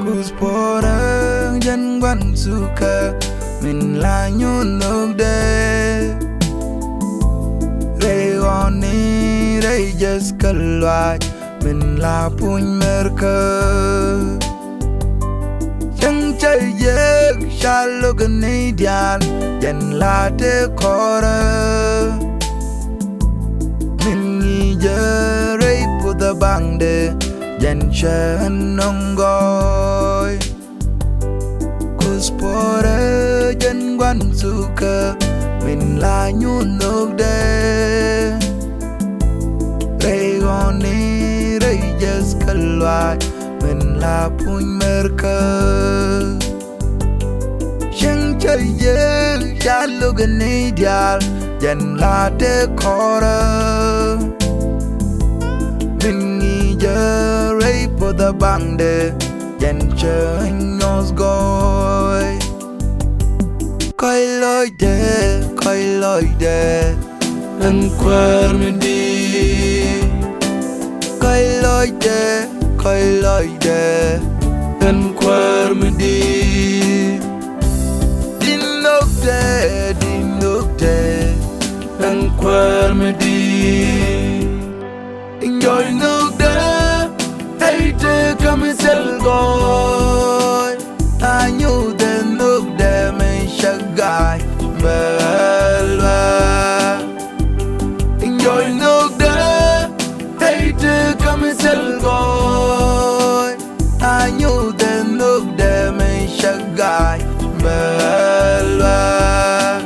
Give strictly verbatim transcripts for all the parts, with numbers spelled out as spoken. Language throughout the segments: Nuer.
Kuth puɔ̱rä jɛn gua̱n thukä min la nyuth nhökdɛ. Rɛy ɣɔni rɛy jäth kä luaac min la puny mɛrkä. Cäŋ cä yek ca lo̱k ni diaal jɛn la te kɔrä. Min ŋi̱i̱cä rɛy puɔ̱th ɛ baŋdɛ jɛn cä nɔŋ gɔɔy. Kuth puɔ̱rä jɛn gua̱n thukä min la nyuth nhökdɛ. Rɛy ɣɔni rɛy jäth kä luaac min la puny mɛrkä. Cäŋ cä yek ca lo̱k ni diaal jɛn la te kɔrä. Min ŋi̱i̱cä rɛy puɔ̱th ɛ baŋdɛ jɛn cä nyuɔth gɔɔy. Kɔc lɔcdɛ, kɔc lɔcdɛ, ɛn kuäär mi di̱i̱t. Kɔc lɔcdɛ, kɔc lɔcdɛ, ɛn kuäär mi di̱i̱t. Di̱t nhökdɛ, di̱t nhökdɛ, ɛn kuäär mi di̱i̱t. Jɔc nhökdɛ, ey te kä mi thil gɔɔy. A nyuth ɛ nhökdɛ mi cä ga̱a̱c bɛ luaak. Jɔc nhökdɛ, ey te kä mi thil gɔɔy. A nyuth ɛ nhökdɛ mi cä ga̱a̱c bɛ luaak.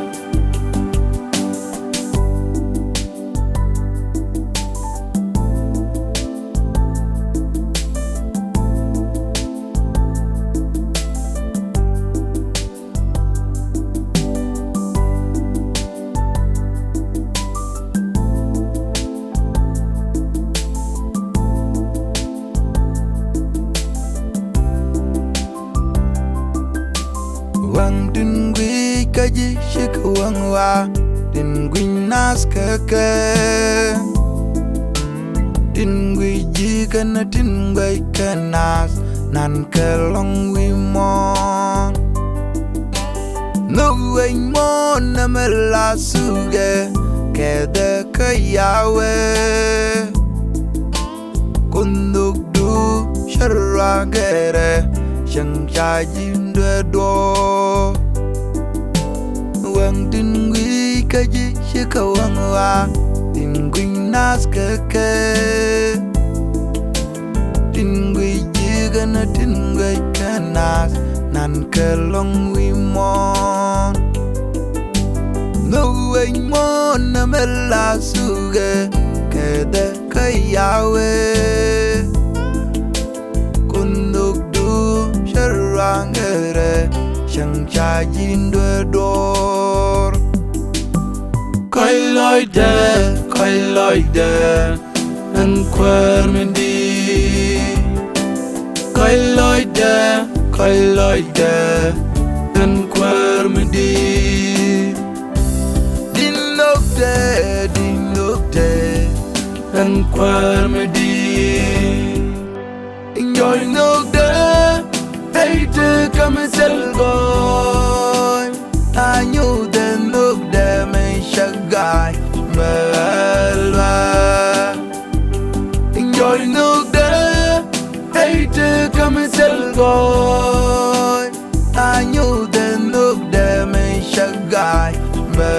Wäŋ tin guic kä ji̱ cikɛ wäŋ wa, tin guic nath kɛ kɛ. Tin guic ji̱ kɛnɛ tin guic kɛ nath, nan kɛ lɔŋ wi̱i̱ muɔ̱ɔ̱n. Nhök wec muɔ̱ɔ̱n nɛmɛ la thukɛ kɛ dhɛ kä Yawɛ. Kun nhökdu cär ruagɛrɛ, cäŋ ca ji̱ dueer duɔ̱ɔ̱r. Wäŋ tin guic kä ji̱ cikɛ wäŋ wa, tin guic nath kɛ kɛ. Tin guic ji̱ kɛnɛ tin guic kɛ nath, nan kɛ lɔŋ wi̱i̱ muɔ̱ɔ̱n. Nhök wec muɔ̱ɔ̱n nɛmɛ la thukɛ kɛ dhɛ kä Yawɛ. Kun nhökdu cär ruagɛrɛ, cäŋ ca ji̱ dueer duɔ̱ɔ̱r. Kɔc lɔcdɛ, kɔc lɔcdɛ, ɛn kuäär mi di̱i̱t. Kɔc lɔcdɛ, kɔc lɔcdɛ, ɛn kuäär mi di̱i̱t. Di̱t nhökdɛ, di̱t nhökdɛ, ɛn kuäär mi di̱i̱t. Jɔc nhökdɛ, ey te kä mi thil gɔɔy. A nyuth ɛ nhökdɛ mi cä ga̱a̱c bɛ luaak. Jɔc nhökdɛ, ey te kä mi thil gɔɔy. A nyuth ɛ nhökdɛ mi cä ga̱a̱c bɛ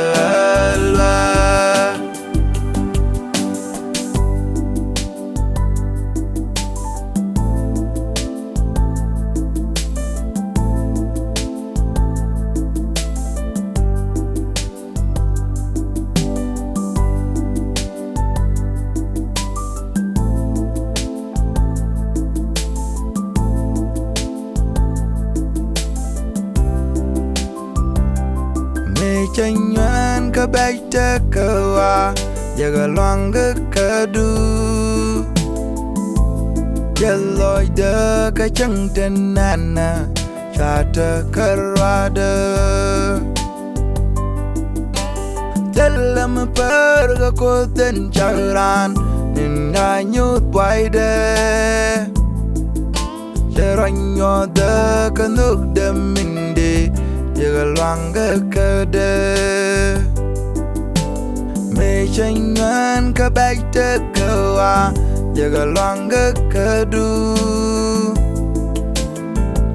luaak. Mëë cä nyuɛn kä bɛc tekɛ ɣɔaa, jekɛ luaŋ kä kädu. Jɛ lɔcdä kä cäŋ tin nɛnɛ, ca tekɛ ruaadä. Thilɛ mi pär kä Kuoth in cak raan, ni̱n a nyuuth buaydɛ. Te rɔ nyuɔ̱thä kä nhökdɛ min di, yɛ kɛ luaŋ kɛ kädɛ. Mëë cä nyuɛn kä bɛc te kɛ ɣɔaa, yɛ kɛ luaŋ kɛ kädu.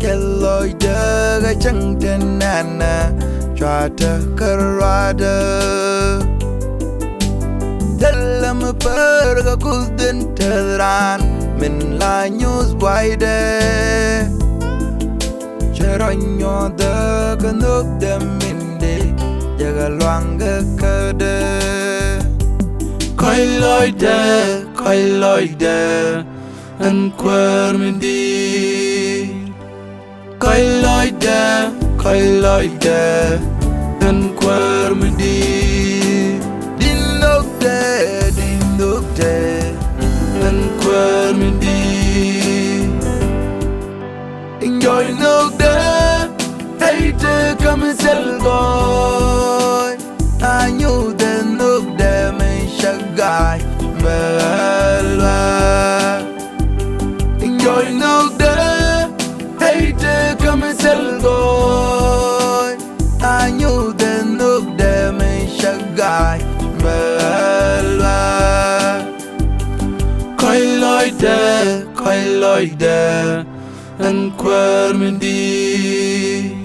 Cɛ lɔcdä kɛ cäŋ te nɛnɛ, cua te kä ruaadä. Thilɛ mi pär kɛ kuth in teth raan, min la nyuuth buaydɛ. Cɛ rɔ nyuɔ̱thä kä nhökdɛ min di, yɛ kɛ luaŋ kɛ kädɛ. Kɔc lɔcdɛ, kɔc lɔcdɛ, ɛn kuäär mi di̱i̱t. Kɔc lɔcdɛ, kɔc lɔcdɛ, ɛn kuäär mi di̱i̱t. Di̱t nhökdɛ, di̱t nhökdɛ, ɛn kuäär mi di̱i̱t. I̱ jɔc nhökdɛ, ey te kä mi thil gɔɔy. A nyuuth ɛ nhökdɛ mi cä ga̱a̱c bɛ luaak. I̱ jɔc nhökdɛ, ey te kä mi thil gɔɔy. A nyuuth ɛ nhökdɛ mi cä ga̱a̱c bɛ luaak. Kɔc lɔcdɛ, kɔc lɔcdɛ, ɛn kuäär mi di̱i̱t.